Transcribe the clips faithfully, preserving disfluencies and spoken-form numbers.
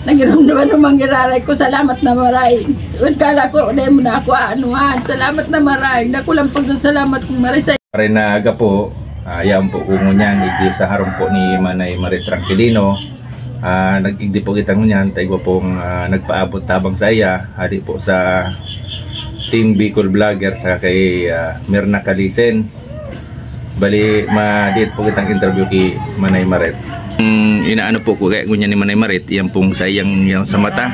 Nagiramdaman naman giraray ko, salamat na maray. Wala kala ko, dahil mo na ako aanuhan. Salamat na maray. Nakulang pagsasalamat kong maray sa Maray na aga po. Ah, yan po ko ngunyan, igdi sa harong po ni Manay Marie Tranquilino. Ah, nag-igdi po kita ngunyan, taigwa pong, ah, nagpaabot tabang sa iya, hali po sa Team Bicol Vlogger sa kay, ah, Mirna Kalisen. Bali, madiit po kitang interview kay Manay Maret. Mm, inaano po ko kaya ngunyan ni Manay Maret, yan pong sa iyang, yan sa mata.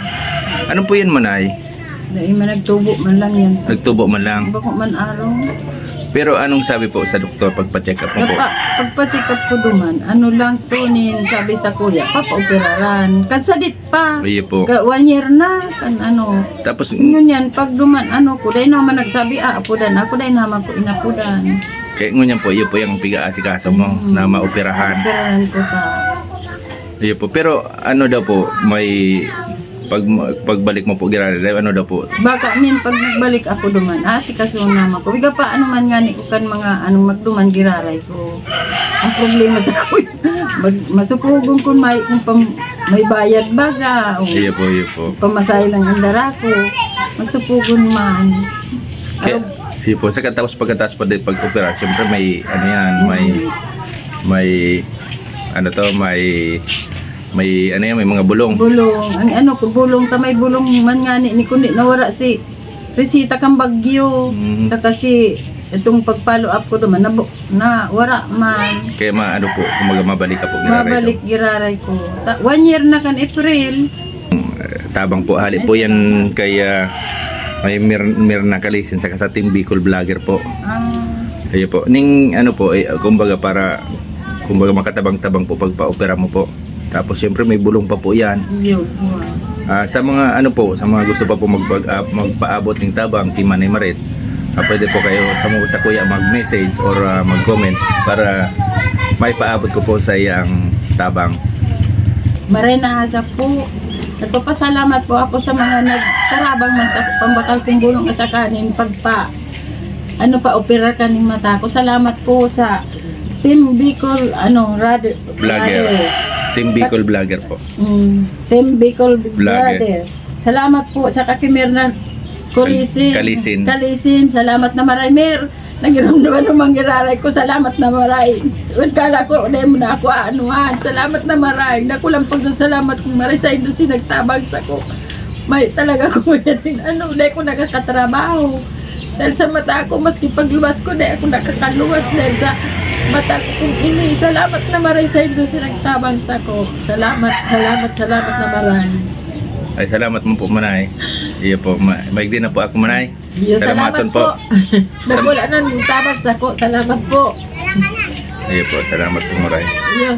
Ano po yan, Manay? Dai man, nagtubo man lang yan sa Nagtubo man lang. Bako man araw. Pero anong sabi po sa doktor pagpa-check up mo po? Napa-, pagpa-check up ko duman, ano lang to nin sabi sa kuya, papaoperaran. Kan sadit pa. Iyo po. Ka, one year na, kan ano. Tapos Ngunyan, pag duman, ano ko, dai naman nagsabi, ah, apudan ako, dai naman ko inapudan. Kaya ngunyan po, iyo po yung piga-asikaso mo Mm. na maoperahan. Operahan ko ka. Iyo po. Pero ano daw po, may pag, pagbalik mo po, giraray, ano daw po? Baka nin pag nagbalik ako duman, asikaso naman ko. Iga pa, ano man nga ni ko kan mga, anong magduman, giraray ko. Ang problema sa kuya, mag, masupugon kun may, kung pam, may bayad baga, o Iyo po, iyo po. pamasahe lang ang dara ko, masupugon man. Kaya, Arog- iyo po, sa katapos, pagkatapos pa din pag-opera, siyempre may, ano yan, may, Mm. may, ano to, may, may, ano yan, may mga bulong. Bulong. Ang ano ko, bulong ta, may bulong man nga ni, ni kundi nawara si resita kang bagyo. Mm. Saka si, itong pag-follow up ko naman, nabo-, na, wara man. Kaya ma-, ano po, kumbaga mabalik ka po, giraray Mabalik, to. giraray ko. Ta-, one year na kan April. Mm, tabang po, hali po Ay, yan salamat. kay, ah, may Mir-, Mirna Kalisen, saka sa Team Bicol Vlogger po. Ah. Ayun po. Ning, ano po, eh, kumbaga para, kumbaga makatabang-tabang po pagpa-opera mo po. Tapos, siyempre, may bulong pa po yan. Iyo, wow. Ah, sa mga, ano po, sa mga gusto pa po magpag-, ah, magpaabot ng tabang kay Manay Maret, ah, pwede po kayo sa mga, sa kuya mag-message or, ah, mag-comment para may paabot ko po sa iyang tabang. Maray na aga po. Nagpapasalamat po ako sa mga nagtarabang man sa pambakal kong bulong at sa kanin pagpa, ano pa, opera kaning mata ko. Salamat po sa Team Bicol, ano, Rad-, Vlogger. Rad-, Team Bicol Vlogger po. Mm, Team Bicol Vlogger. Brother. Salamat po sa Kakimir na Kalisin. Kalisin. Kalisin. Salamat na maray, Mir. Nagiramdaman ng manggiraray ko. Salamat na maray. Wala kala ko, dahil mo na ako aanuhan. Salamat na maray. Nakulang pagsasalamat kong maray sa Indo si nagtabang sa ko. May talaga ko ngayon, ano, dahil ko nakakatrabaho. Dahil sa mata ko, maski pagluwas ko, dahil ako nakakaluwas dahil sa mata ko kung ini. Salamat na maray sa Indo si nagtabang sa ko. Salamat, salamat, salamat na maray. Ay, salamat mo po, Manay. Iyo po, ma-, maigdi na po ako, Manay. Iyo, Salamaton salamat po. po. Dahil wala na nagtabang sa ko. Salamat po. Iyo po, salamat po, Manay. Iyo.